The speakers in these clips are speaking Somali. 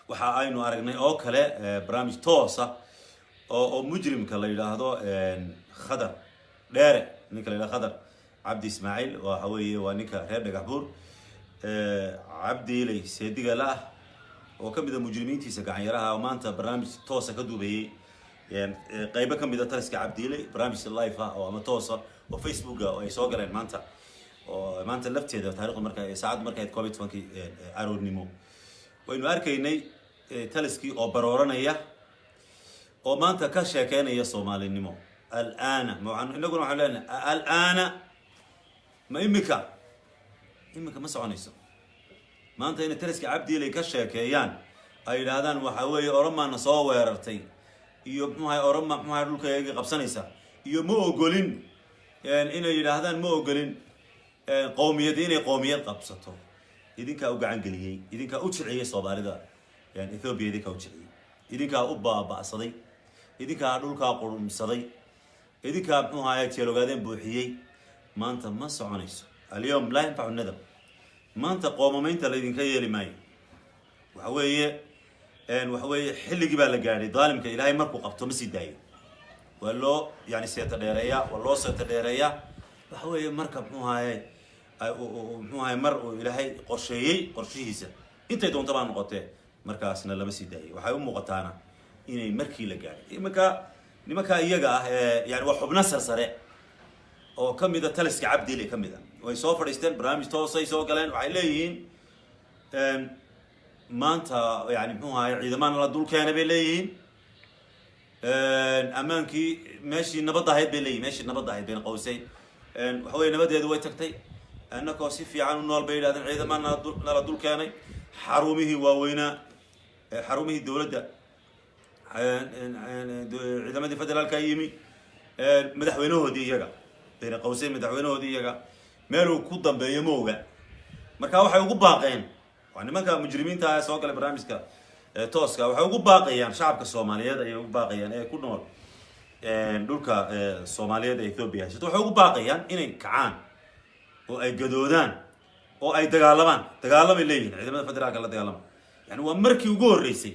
Waxa aynu aragnay oo kale barnaamij toosa oo mujrimka la yidhaahdo Khadar Dheere, ninka la yidhahdo Khadar Cabdi Ismaaciil, waxa weeye waa ninka reer Dhagax Buur, Cabdiiley seediga la ah, oo ka mid a mujrimiintiisa gacanyaraha, oo maanta barnaamij toosa ka duubayay qaybo ka mid a taliska Cabdiiley, barnaamij live ah oo ama toosa oo Facebooka oo ay soo galeen maanta, oo maanta lafteeda taarikhdu marka saacaddu markay ahayd 11-kii aroornimo. Waynu arkaynay taliskii oo barooranaya oo maanta ka sheekeynaya Soomaalinimo. Alaana inaguna waxaan leenahay alaana, ma imika? Imika ma soconayso maanta inay taliska Cabdiilay ka sheekeeyaan, ay yidhaahdaan waxa weeye Oromaana soo weerartay iyo muxuu ahay Oroma muxuu ahay dhulkayagii qabsanaysa iyo ma ogolin, inay yidhaahdaan ma ogolin qowmiyad inay qowmiyad qabsato. Idinkaa u gacan geliyey, idinkaa u jiciyey Soomaalida Ethiopia, idinkaa u jiciyey, idinkaa u baaba'saday, idinkaa dhulkaa qurumsaday, idinkaa muxuu ahaye jeelogaadeen buuxiyey. Maanta ma soconayso. اليوم لا ينفع الندم. Maanta qoomamaynta laydinka yeeli maayo. Waxa weeye xilligii baa la gaadhay. Daalimka Ilaahay markuu qabto ma sii daayo, waa loo yani seeta dheereeyaa, waa loo seeta dheereeyaa. Waxa weeye marka muxuu ahaye muxuu ahaye mar uu Ilaahay qorsheeyey qorshihiisa, intay doonto baa noqotee, markaasna lama sii daayay. Waxay u muuqataana inay markii la gaadhay. Iminka nimanka iyaga ah ee yani waa xubno sarsare oo ka mid a taliska Cabdile ka mid a, way soo fadhiisteen, barnaamij toosay soo galeen. Waxay leeyihiin maanta yani muxuu ahaye ciidamaan la dul keenay bay leeyihiin, ammaankii meeshii nabadda ahayd bay leeyihin, meeshii nabadda ahayd bayna qawsayn, waxa weye nabadeedu way tagtay, annakoo si fiican u nool bay yidhahdeen ciidamaan nala dul keenay, xarumihii waaweynaa, xarumihii dowladda, ciidamadii federaalka yimi, madaxweynahoodii iyaga bayna qawsayn, madaxweynahoodii iyaga meeluu ku dambeeyo ma oga. Marka waxay ugu baaqeen, waa nimanka mujrimiinta ah ee soo galay barnaamijka tooska, waxay ugu baaqayaan shacabka Soomaaliyeed ayay ugu baaqayaan ee ku nool dhulka Soomaaliyeed ee Ethiopia haysato. Waxay ugu baaqayaan inay kacaan oo ay gadoodaan oo ay dagaalamaan. Dagaalamay leeyihin, ciidamada federaalka la dagaalama. Yani waa markii ugu horreysay.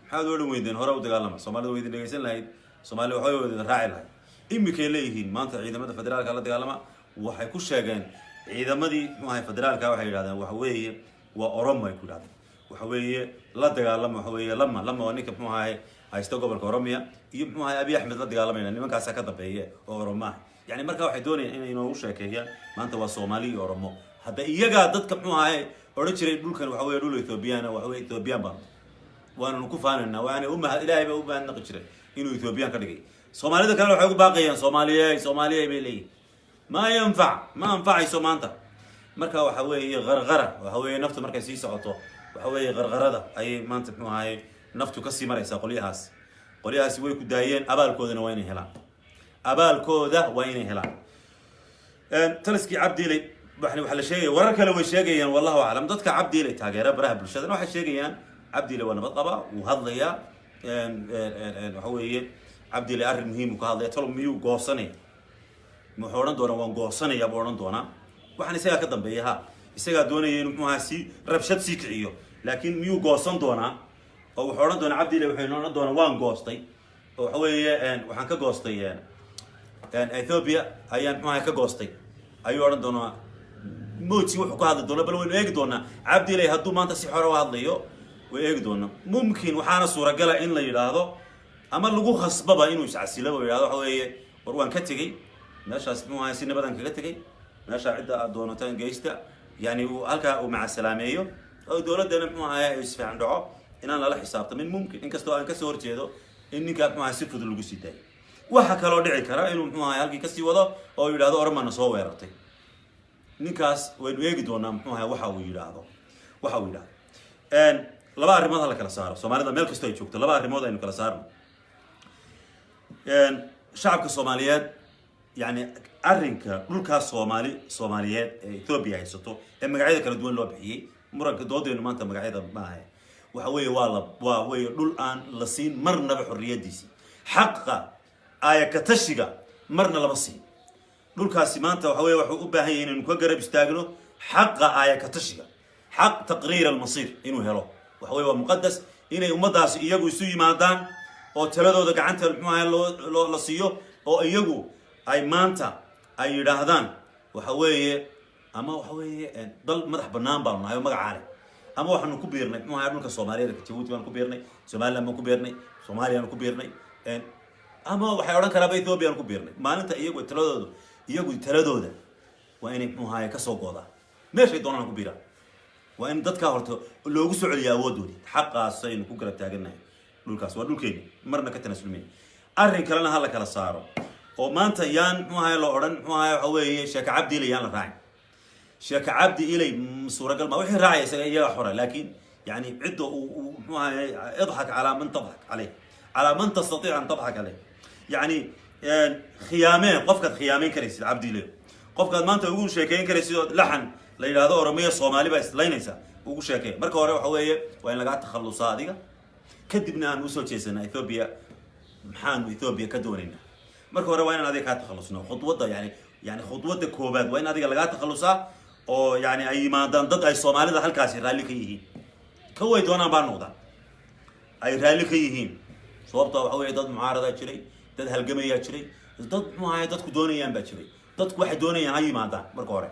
Maxaad odhan weydeen hore u dagaalama? Soomaalida way idin dhegeysan lahayd, Soomaalida waxay idin raaci lahayd. Imikay leeyihiin maanta ciidamada federaalka la dagaalama. Waxay ku sheegeen ciidamadii muxuu ahay federaalka, waxay yidhahdeen waxa weeye waa Oromo ay ku yidhahdeen, waxa weeye la dagaalama. Waxa weeye Lama waa ninka muxuu ahay haysta gobolka Oromia iyo muxuu ahay Abiy Axmed la dagaalamayna, nimankaasaa ka dambeeya oo Oromo ah. Yani marka waxay doonayaan inay inoogu sheekeeyaan maanta waa Soomaali iyo Oromo. Hadda iyagaa dadka muxuu ahay odhan jiray dhulkan waxa weeye dhul Ethoobiyaana, waxa weye Ethoobiyan baan waananu ku faanaynaa, waana umahad Ilaahay baa u mahadnaqi jiray inuu Ethoobiyan ka dhigay. Soomaalida kalena waxay ugu baaqayaan Soomaaliyey, Soomaaliyey bay leeyihin. Maa yanfac, ma anfacayso maanta. Marka waxa weeye qarqara, waxa weeye naftu markay sii socoto, waxa weeye qarqarada ayay maanta muxuu ahaye naftu kasii maraysaa. Qolyahaasi way ku daayeen, abaalkoodana waa inay helaan, abaalkooda waa inay helaan. Taliskii Cabdiiley waxaa la sheegaya, warar kale way sheegayaan, wallahu aclam. Dadka Cabdiiley taageera baraha bulshadana waxay sheegayaan Cabdiiley waa nabad qabaa, wuu hadlayaa. Waxa weeye Cabdiiley arrin muhiim uu ka hadlaya. Talo miyuu goosanaya? Muxuu odhan doonaa? Waan goosanaya buu odhan doonaa. Waxaan isagaa ka dambeeya, ha, isagaa doonaya inuu muxuu ahaa sii rabshad sii kiciyo, laakiin miyuu goosan doonaa oo wuxuu odhan doonaa Cabdiiley, wuxuu odhan doonaa waan goostay oo waxa weeye waxaan ka goostay Ethiopia ayaan muxuu ahay ka goostay ayuu odhan doonaa? Moji wuxuu ka hadli doonaa, bal waynu eegi doonaa. Cabdiiley hadduu maanta si xore u hadlayo way eegi doonaa. Mumkin waxaana suuragala in la yidhaahdo ama lagu khasbaba inuu iscasilaba o yidhahdo waxa weeye war waan ka tegey meeshaas, muxuu ahay si nabadan kaga tegey meesha, cidda aad doonataan geysta. Yani uu halkaa uu macasalaameeyo oo dowladdana muxuu ahay isfiican dhaco inaan lala xisaabtamin mumkin, inkastoo aan kasoo horjeedo in ninkaa muxuu ahay si fudud lagu sii daayo. Waxa kaloo dhici kara inuu muxuu ahay halkii kasii wado oo yidhahdo Oromana soo weerartay. Ninkaas waynu eegi doonaa muxuu ahay waxa uu yidhaahdo. Laba arrimood ha la kala saaro. Soomaalida meel kastoo ay joogto, laba arrimood aynu kala saarno. Shacabka Soomaaliyeed, yani arrinka dhulkaas Soomaaliyeed ee Ethiopia haysato ee magacyada kala duwan loo bixiyey, muranka doodeenu maanta magacyada maaha. Waxa weeye waa weeye dhul aan la siin marnaba xorriyadiisii, xaqa aayakatashiga marna lama siin. Dhulkaasi maanta waxa weye waxuu u baahan yahay inaynu ka garab istaagno xaqa aayakatashiga, xaq تقرير المصير inuu helo. Waxa weye waa muqadas inay ummaddaasi iyagu isu yimaadaan oo taladooda gacanta, muxuu ahay, loo la siiyo, oo iyagu ay maanta ay yidhaahdaan waxa weeye, ama waxa weeye dal madax bannaan baanu nahay oo magacaa leh, ama waxaanu ku biirnay, muxuu ahay, dhulka Soomaaliyeed, Jabuuti baan ku biirnay, Somaliland baan ku biirnay, Soomaaliyaan ku biirnay, ama waxay odhan karaaba Ethoobiyan ku biirnay. Maalinta iyagu taladooda, iyagu taladooda waa inay, muxuu ahaye, kasoo goodaan meeshay doonaan ku biiraan. Waa in dadkaa horta loogu soo celiya awooddoodii. Xaqaasaynu ku garab taagannahay. Dhulkaas waa dhulkeeni, marna ka tanaasulmayna. Arrin kalena ha la kala saaro oo maanta yaan, muxuu ahaye, la odhan, muxuu ahaye, waxa weeye sheeka Cabdi Ilay yaan la raacin. Sheeka Cabdi Ilay suuragal ma wixii raacaya isaga iyaga xora, laakiin yani cidda uu, muxuu ahaye, اضحك على من تضحك عليه، على من تستطيع أن تضحك عليه. Yani khiyaameen qofkaad khiyaameyn karaysid Cabdi Ilay, qofkaad maanta ugu sheekeyn karaysid oo laxan la yidhaahdo Oromiya Soomaali baa islaynaysa ugu sheekey. Marka hore waxa weeye waa in lagaa takhalusaa adiga, kadibna aan usoo jeesanaa Ethiopia. Maxaanu Ethiopia ka doonaynaa? Marka hore waa inaan adiga kaa takhalusno. Khudwadda yani khudwadda koobaad waa in adiga lagaa takhalusaa oo yani ay yimaadaan dad ay Soomaalida halkaasi raalli ka yihiin, kaway doonaan baa noqdaan, ay raalli ka yihiin. Sababta waxa weeye dad mucaaradaa jiray, dad halgamayaa jiray, dad, muxuu ahay, dadku doonayaan baa jiray. Dadku waxay doonayaan ha yimaadaan marka hore,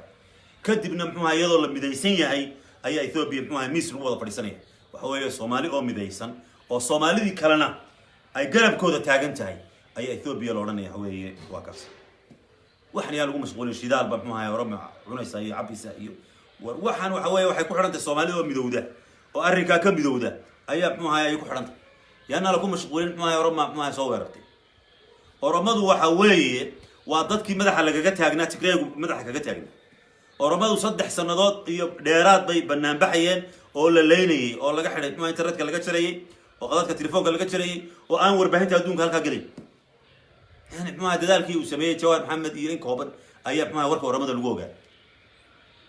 kadibna, muxuu ahay, iyadoo la midaysan yahay ayaa Ethiopia, muxuu ahay, miis lagu wada fadhiisanaya. Waxa weeye Soomaali oo midaysan oo Soomaalidii kalena ay garabkooda taagan tahay ayaa Ethiopia la odhanaya. Waxa weeye waa kaas. Waxan yaa lagu mashquulin shidaalba, muxuu ahay, Oroma cunaysa iyo cabaysa iyo waxaan. Waxa weeye waxay ku xidhantahay Soomaalida oo midowda oo arrinkaa ka midowda ayaa, muxuu ahay, ay ku xidhantahay. Yaana laku mashquulin, muxuu ahay, Oroma, muxuu ahay, soo weerartay. Oromadu waxa weeye waa dadkii madaxa lagaga taagnaa, Tigreegu madaxa kaga taagnaa. Oromadu 3 sannadood iyo dheeraad bay banaanbaxayeen oo la leynayay oo laga xidhay, muxuu internetka laga jarayay oo qadadka telefoonka laga jarayay oo aan warbaahinta adduunka halkaa gelay. Yani, muxuu ahay, dadaalkii uu sameeyey Jawaar Maxamed iyo in kooban ayaa, muxuu ahay, warka Oromada lagu ogaa.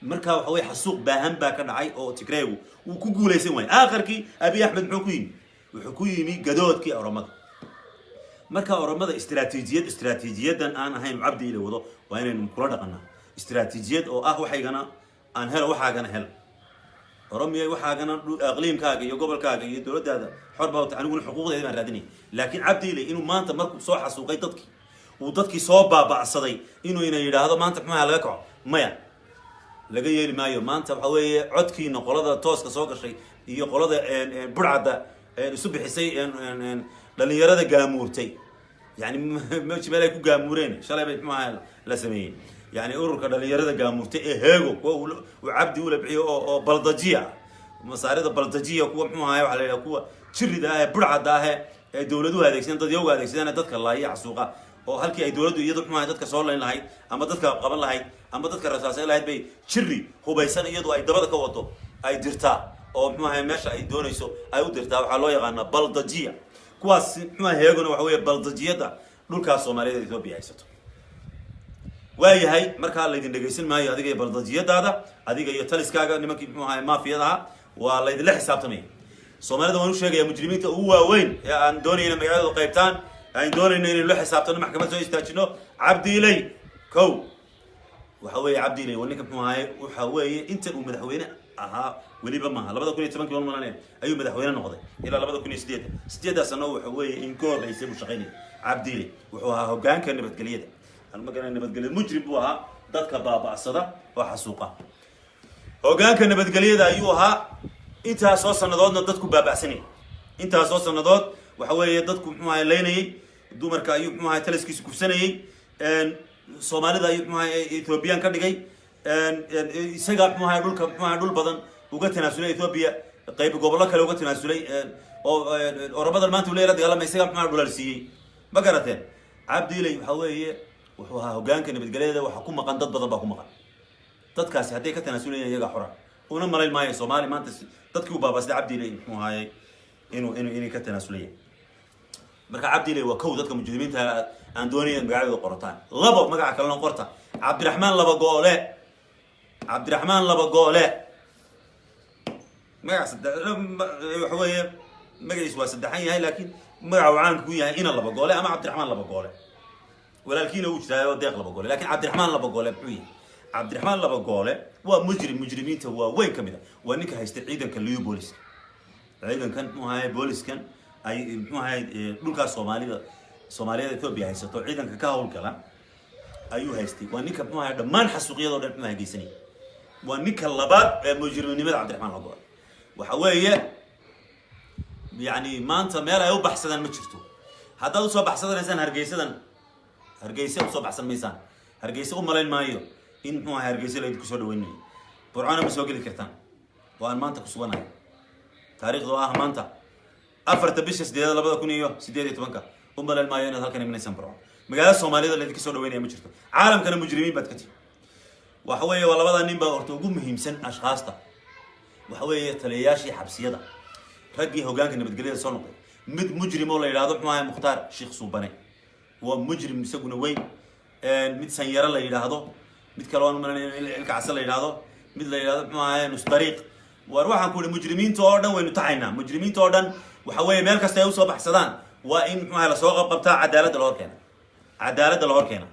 Marka waxa weye xasuuq baahan baa ka dhacay oo Tigreegu wuu ku guulaysan waayay. Aakhirkii Abiy Axmed muxuu ku yimi? Wuxuu ku yimi gadoodkii Oromada. Marka Oromada istiraatiijiyadan aan ahayn Cabdi Ila wado waa inaynu kula dhaqanaa istiraatiijiyad oo ah waxaygana aan helo, waxaagana hel. Oromiya, waxaagana aqliimkaaga iyo gobolkaaga iyo dowladdaada xor baa ta, aniguna xuquuqdeeda baan raadinaya. Laakiin Cabdi Ile inuu maanta markuu soo xasuuqay dadkii, uu dadkii soo baaba'saday, inuu ina yidhaahdo maanta maxaa laga kaco, maya, laga yeeli maayo. Maanta waxa weeye codkiina qolada tooska soo gashay iyo qolada burcadda isu bixisay, dhalinyarada gaamuurtay, yani meel ay ku gaamuureen shalay bay, muxuu ahaa, la sameeyey, yani ururka dhalinyarada gaamuurtay ee Heego, kuwa uu Cabdi ula bixiyo oo baldajiya ah, masaarida baldajiya, kuwa, muxuu ahaay, waxa la yidhaha kuwa jirida ah ee burcadda ah ee dowladuhu adeegsadeen, dad yowga adeegsadeen, dadka laaya, xasuuqa, oo halkii ay dowladdu iyadu, muxuu ahay, dadka soo layn lahayd ama dadka qaban lahayd ama dadka rasaasay lahayd, bay jiri hubaysan iyadu ay dabada ka wado ay dirtaa oo, muxuu ahay, meesha ay doonayso ay u dirtaa. Waxaa loo yaqaanaa baldajiya kuwaas. Muxuu ahay, Heegona waxa weeye baldajiyada dhulkaas Soomaaliyeed ee Ethiopia haysato waayahay. Markaa laydin dhegaysan maayo adiga iyo baldajiyadaada, adiga iyo taliskaaga, nimankii, muxuu ahay, maafiyadaha, waa laydinla xisaabtamaya. Soomaalida waan u sheegaya mujrimiinta ugu waaweyn ee aan doonayna magaaladooda qaybtaan, aan doonayno inaynu la xisaabtano, maxkamad soo istaajino: Cabdi Ilay kow. Waxa weeye Cabdi Ilay waa ninka, muxuu ahaye, waxa weeye intan uu madaxweyne ahaa, weliba maaha, 2010-kii waan malanaya ayuu madaxweyne noqday, ilaa 2008, 8-daa sano waxa weeye in ka horreysay buu shaqaynayay. Cabdi Ilay wuxuu ahaa hoggaanka nabadgelyada. Aan ma garanay nabadgelyada, mujrim buu ahaa dadka baaba'sada oo xasuuqa. Hoggaanka nabadgelyada ayuu ahaa. Intaasoo sannadoodna dadku baaba'sanayay, intaasoo sannadood waxa weeye dadku, muxuu ahay, laynayay. Dumarka ayuu, muxuu ahay, taliskiisu kufsanayay. Soomaalida ayuu, muxuu ahay, Ethoobiyan ka dhigay. Isaga, muxuu ahay, dhulka, muxuu ahay, dhul badan uga tanaasulay Ethoobia, qayb gobollo kale uga tanaasulay oo Oromadan maanta uu leeyahay la dagaalamay, isaga, muxuu ahay, dhulal siiyey. Ma garateen? Cabdi Ilay waxa weeye wuxuu ahaa hoggaanka nabadgelyada. Waxa ku maqan dad badan baa ku maqan. Dadkaasi hadday ka tanaasulayaan iyagaa xora. Una malayn maayo Soomaali maanta dadkii u baabasday Cabdi Ilay, muxuu ahaayey, inuu inay ka tanaasulayaan. Marka Cabdi Ilay waa kow dadka mujrimiinta aan doonaya in magacadooda qorataan. Labo, magaca kalena qorta: Cabdiraxmaan Laba Goole. Cabdiraxmaan Laba Goole, magaca saddex waxa weeye, magaciisu waa saddexan yahay, laakiin magaca uu caanka ku yahay ina Laba Goole ama Cabdiraxmaan Laba Goole. Walaalkiina uu jiraayo Deeq Laba Goole, lakin Cabdiraxmaan Laba Goole muxuu yahay? Cabdiraxmaan Laba Goole waa mujrim mujrimiinta waaweyn ka mid a. Waa ninka haysta ciidanka Liyu Booliska. Ciidankan, muxuu ahaye, booliskan ay, muxuu ahaye, dhulkaas Soomaalida, Soomaaliyada Ethiopia haysato, ciidanka ka howlgala ayuu haystay. Waa ninka, muxuu ahaye, dhammaan xasuuqyadoo dhan, muxuu ahaye, geysanayay. Waa ninka labaad ee mujrimnimada Cabdiraxmaan la go-ay. Waxa weeye, yani, maanta meel ay u baxsadaan ma jirto. Haddaad usoo baxsadanaysaan Hargeysadan, Hargeysa usoo baxsan maysaan. Hargeysa u malayn maayo in, muxuu ahay, Hargeysa laydinku soo dhaweynayo. Burcona ma soo geli kartaan oo aan maanta ku suganahay, taariikhda oo ah maanta 4-ta bisha 8-aad 2018-ka. U malayn maayo inaad halkan imanaysaan Burco. Magaalada Soomaalida laydinka soo dhaweynaya ma jirto. Caalamkana mujrimiin baad ka tihi. Waxa weeye, waa labada nin baa horta ugu muhiimsan ashkhaasta. Waxa weeye, taliyayaashii xabsiyada, raggii hogaanka nabadgelyada soo noqday, mid mujrim oo la yidhahdo, muxuu ahay, Mukhtaar Sheekh Suubane, waa mujrim isaguna weyn. Mid Sanyaro la yidhaahdo, mid kale waan umalanaya in Ilka Case la yidhaahdo, mid la yidhahdo, muxuu ahay, Nusdariiq. War waxaan ku ihi, mujrimiinta oo dhan waynu taxaynaa. Mujrimiinta oo dhan, waxa weeye, meel kasta ay usoo baxsadaan waa in, muxuu ahay, lasoo qabqabtaa, cadaaladda la hor keena, cadaaladda la hor keena,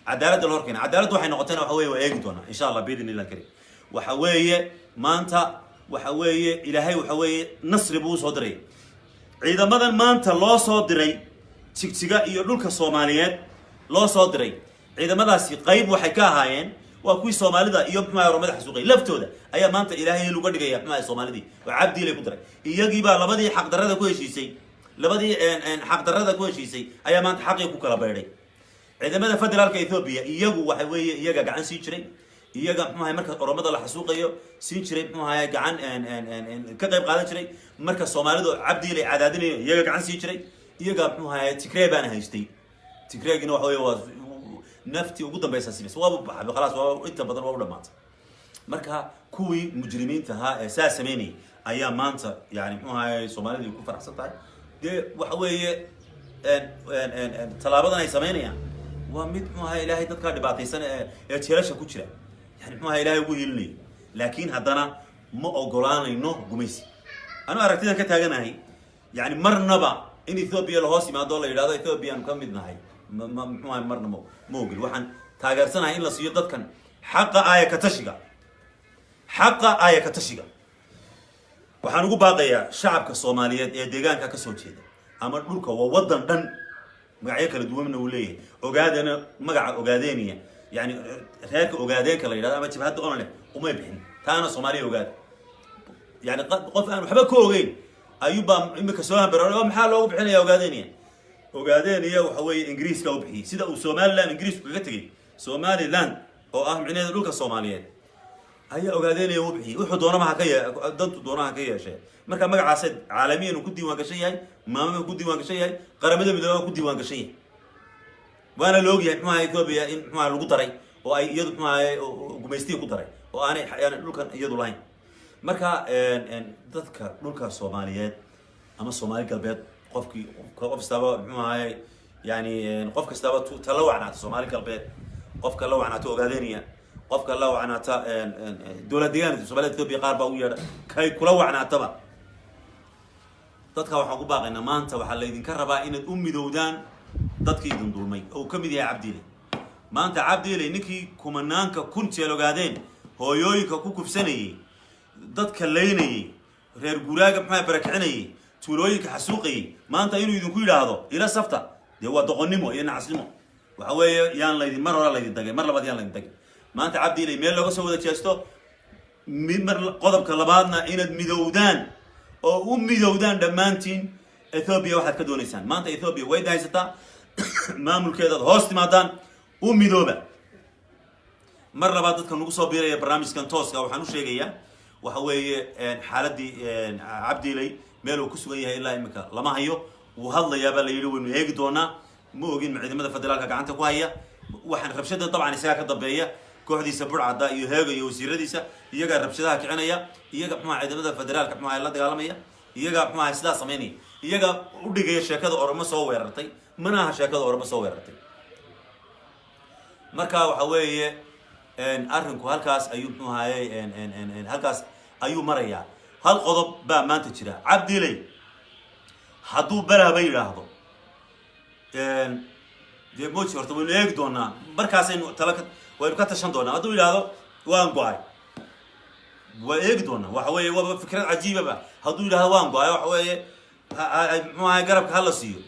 cadaaladda la hor keena. Cadaaladdu waxay noqotayna, waxa weeye, waa eegi doonaa, insha Allah, biidn illah karim. Waxa weeye, maanta, waxa weeye, Ilaahay, waxa weeye, nasri buu usoo diray ciidamadan maanta loo soo diray Jigjiga iyo dhulka Soomaaliyeed loo soo diray. Ciidamadaasi qayb waxay ka ahaayeen waa kuwii Soomaalida iyo, muxuu ahay, Oromada xasuuqay laftooda ayaa maanta Ilaahay uga dhigaya, muxuu ahay, Soomaalidii oo Cabdiilay ku diray. Iyagiibaa labadii xaqdarrada ku heshiisay, labadii xaqdarrada ku heshiisay ayaa maanta xaqii ku kala baydhay. Ciidamada federaalka Ethiopia iyagu, waxa weeye, iyaga gacan siin jiray, iyaga, muxuu ahay, marka Oromada la xasuuqayo siin jiray, muxuu ahay, gacan ka qayb qaadan jiray. Marka Soomaalidu Cabdiilay cadaadinayo, iyaga gacan siin jiray. Iyaga, muxuu ahay, Tigree baana haystay. Tigreegina, waxa weeye, waa naftii ugu dambaysa simis, waaba baxay, khalaas, waa inta badan waa u dhamaatay. Marka kuwii mujrimiinta ahaa ee saa sameynayay ayaa maanta, yani, muxuu ahay, Soomaalidii ku faraxsan tahay. Dee waxa weeye, tallaabadan ay samaynayaan waa mid, muxuu ahay, Ilaahay dadkaa dhibaataysan ee jeelasha ku jira, yani, muxuu ahay, Ilaahay ugu hiilinayo. Laakiin haddana ma ogolaanayno gumaysi. Anu aragtidan ka taaganahay, yani, marnaba in Ethiopia lahoos yimaado, la yidhahdo Ethiopian ka mid nahay, ma muxuu ahay, marna ma ogol. Waxaan taageersanahay in la siiyo dadkan xaqa aaya ka tashiga, xaqa aaya ka tashiga. Waxaan ugu baaqayaa shacabka Soomaaliyeed ee deegaanka ka soo jeeda ama dhulka, waa waddan dhan, magacyo kala duwanna uu leeyahay. Ogaadana magaca Ogaadeeniya, yani reerka Ogaadeenka la yidhahdo ama jabhadda ONLF umay bixin taana. Soomaaliya ogaada, yani qof aan waxba ka ogeyn ayuubaa imika soo hambaro: maxaa loogu bixinaya Ogaadeeniya? Ogaadeeniya, waxa weeye, Ingiriiska u bixiyey, sida uu Somaliland Ingiriisku kaga tegey. Somaliland oo ah micnaheeda dhulka Soomaaliyeed ayaa Ogaadeynaya u bixiyey. Wuxuu doonaba ha ka ye dantu doonaha ka yeeshee. Marka magacaase caalamiyan uu ku diiwaan gashan yahay, maamama ku diiwaan gashan yahay, Qaramada Midoobaa ku diiwaan gashan yahay, waana la ogyahay, muxuu ahay, Ethiopia in, muxuu ahay, lagu daray oo ay iyadu, muxuu ahay, gumaystihi ku daray oo aanay dhulkan iyadu lahayn. Marka dadka dhulka Soomaaliyeed ama Soomaali Galbeed, qofkii qof kastaaba, muxuu ahay, yani, qof kastaaba ta la wacnaata Soomaali Galbeed, qofka la wacnaata Ogaadeeniya, qofka la wacnaata dowlad deegaanka Soomaalida Ethiopia, qaar baa ugu yeedha, kay kula wacnaataba, dadka waxaan ku baaqaynaa: maanta waxaa laydinka rabaa inaad u midowdaan dadkii idin dulmay oo uu ka mid yahay Cabdiile. Maanta Cabdiile, ninkii kumanaanka kun jeel Ogaadeen hooyooyinka ku kufsanayey, dadka laynayey, reer guuraaga, maxaa, barakicinayey, tuulooyinka xasuuqayey, maanta inuu idinku yidhaahdo ila safta, dee waa doqonnimo iyo nacasnimo. Waxa weeye, yaan laydin mar hore laydin dagay, mar labaad yaan laydin dagay. Maanta Cabdiile meel looga soo wada jeesto. Mid mar qodobka labaadna, inaad midowdaan oo u midowdaan dhammaantiin Ethiopia. Waxaad ka doonaysaan maanta Ethiopia way haysataa, maamulkeedaad hoos timaadaan, u midooba. Mar labaad, dadka nagu soo biiraya barnaamijkan tooska waxaan u sheegayaa, waxa weeye, xaaladii Cabdiiley meel uu ku sugan yahay ilaa imika lama hayo. Wuu hadlayaa baa la yidhi, waynu eegi doonaa. Ma ogin ma ciidamada federaalka gacanta ku haya. Waxaan rabshada dabcan isagaa ka dambeeya, kooxdiisa Burcadda iyo Heega iyo wasiiradiisa, iyagaa rabshadaha kicinaya, iyaga, muxuaha, ciidamada federaalka, muxuaha, la dagaalamaya, iyagaa, muxuaha, sidaa samaynaya, iyagaa u dhigaya sheekada Oromo soo weerartay. Mana aha sheekada Oromo soo weerartay. Marka waxa weeye, arrinku halkaas ayuu, muxuu ahaye, halkaas ayuu marayaa. Hal qodob baa maanta jira: Cabdiley hadduu balaba yidhaahdo, dee moji, horta waynu eegi doonaa, markaasaynu tala ka waynu ka tashan doonaa. Hadduu yidhaahdo waan go-ay. Waa eegi doonaa. Waxa weeye waaba fikrad cajiibaba hadduu yidhahdo waan go-ay, waxa weeye muxuu ahay garabka hala siiyo,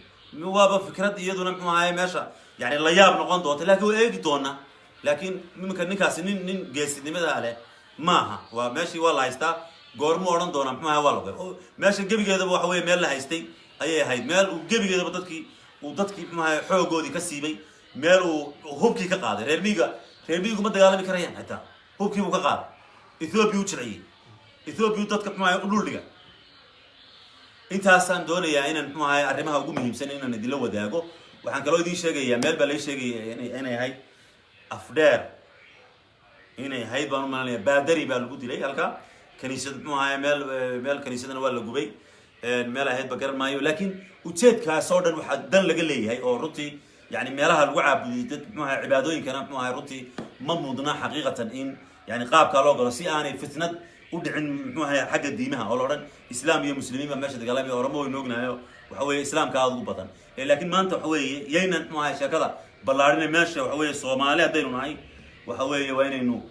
waaba fikrad iyaduna muxuu ahay meesha yani la yaab noqon doonta, laakiin waa eegi doonaa. Laakiin iminka ninkaasi nin geesinimada leh maaha. Waa meeshii waa la haystaa, goormu odhan doonaa muxuu ahay waa la goy. Meesha gebigeedaba waxa weeye meel la haystay ayay ahayd, meel uu gebigeedaba dadkii muxuu ahay xoogoodii ka siibay, meel uu hubkii ka qaaday. Reer miyiga, reer miyigu ma dagaalami karayaan, xitaa hubkii buu ka qaaday. Ethiopia u jilciyey, Ethiopia dadka muxuu ahay u dhul dhiga. Intaasaan doonayaa inaan muxuu ahay arrimaha ugu muhiimsan inaan idinla wadaago. Waxaan kaloo idiin sheegayaa, meel baa lai sheegaya inay ahayd Afdheer, inay ahayd baan u malanaya. Baadari baa lagu dilay halka kaniisad, muxuu ahay meel kaniisadana waa la gubay, meel ahayd ba garan maayo. Laakiin ujeedkaas oo dhan waxaa dan laga leeyahay oo runtii yani meelaha lagu caabudiyay dad muxuu ahay cibaadooyinkana muxuu ahay runtii ma mudna xaqiiqatan in yani qaabkaa loo galo, si aanay fitnad u dhicin muxuu ahay xagga diimaha oo la odhan islaam iyo muslimiin baa meesha dagaalamaya. Oromo waynu ognahayo, waxa weeye islaamka aada ugu badan. Laakiin maanta waxa weeye yaynan muxuu ahay sheekada ballaarina. Meesha waxa weeye Soomaali haddaynu nahay, waxa weeye waa inaynu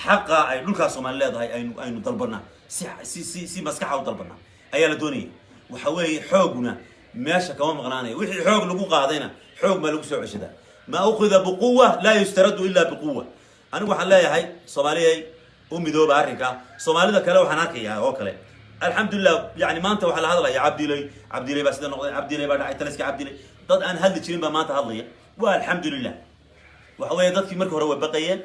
xaqa ay dhulkaas Soomaali leedahay aynu dalbanaa, si maskaxa u dalbanaa ayaa la doonaya. Waxa weeye xooguna meesha kama maqnaanayo. Wixii xoog lagu qaadayna xoog maa lagu soo ceshadaa. ما أخذ بقوة لا يسترد إلا بقوة. Anigu waxaan leeyahay, Soomaaliyay, u midooba arrinka. Soomaalida kale waxaan arkayaa oo kale, alxamdulilah, yani maanta waxaa la hadlaya Cabdilay, Cabdilay baa sida noqday, Cabdilay baa dhacay, taliska Cabdilay. Dad aan hadli jirin baa maanta hadlaya, waa alxamdulilah. Waxa weeye dadkii markii hore way baqayeen.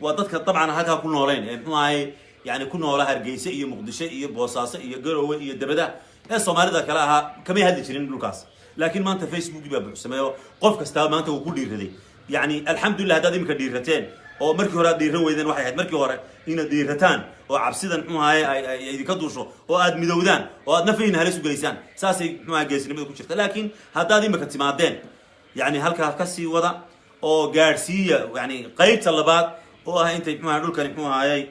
Waa dadka dabcan halkaa ku nooleen ee muxuu ahay yani ku noola Hargeysa iyo Muqdisho iyo Boosaaso iyo Garowe iyo dabadaha ee Soomaalida kale ahaa, kamay hadli jirin dhulkaas. Laakiin maanta Facebookii baa buuxsamay oo qof kastaa maanta uu ku dhiiraday. Yani alxamdulilah haddaad iminka dhiirateen oo markii hore aad dhiiran weydeen. Waxay ahayd markii hore inaad dhiirataan oo cabsidan muxuu ahaye ay idinka duusho oo aad midowdaan oo aad nafayna halis u geliysaan. Saasay muxuu ahay geesinimada ku jirta. Laakiin haddaad iminka timaadeen, yani halkaa kasii wada oo gaadhsiiya yani qaybta labaad oo ah intay muxuu ahay dhulkani muxuu ahayey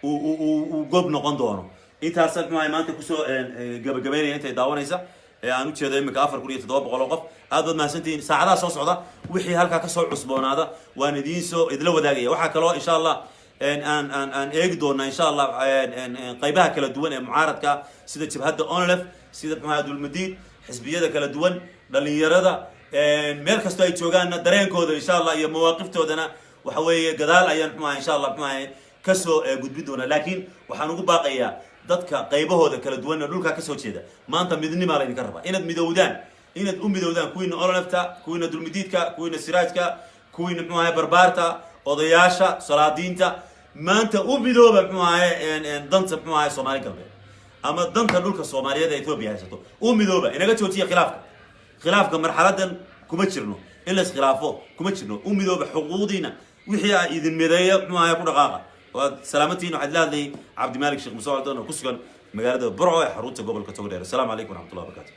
uu gob noqon doono. Intaasaan muxuu ahay maanta kusoo gabagabaynaya. Intay daawanaysa ee aan ujeedo iminka 4700 oo qof, aad baad mahadsantihiin. Saacadaha soo socda wixii halkaa kasoo cusboonaada waan idiin soo idila wadaagaya. Waxaa kaloo insha Allah aan eegi doonaa insha Allah qaybaha kala duwan ee mucaaradka, sida jabhadda ONLF, sida muxuu ahay Dulmadiid, xisbiyada kala duwan, dhalinyarada, meel kastoo ay joogaanna dareenkooda insha Allah iyo mawaaqiftoodana waxa weeye gadaal ayaan muxuu ahay insha Allah muxuu ahay kasoo gudbin doonaa. Laakiin waxaan ugu baaqayaa dadka qaybahooda kala duwanna dhulkaa kasoo jeeda, maanta midnimaa laydinka rabaa, inaad midowdaan, inaad u midowdaan, kuwiina ONLF-ta, kuwiina Dulmidiidka, kuwiina Siraajka, kuwiina muxuu ahay Barbaarta, odayaasha, salaadiinta, maanta u midooba muxuu ahay danta muxuu ahay Soomaali Galbeed ama danta dhulka Soomaaliyeed ee Ethiopia haysato. U midooba, inaga joojiya khilaafka. Khilaafka marxaladan kuma jirno, in la iskhilaafo kuma jirno. U midooba xuquuqdiina, wixii a idin mideeya muxuu ahay ku dhaqaaqa. Waad salaamantihiin. Waxaad la hadlayay Cabdimalik Sheekh Muuse Coldoon oo ku sugan magaalada Burco ee xarunta gobolka Togdheer. Asalaamu calaykum waraxmatullahi wabarakatu.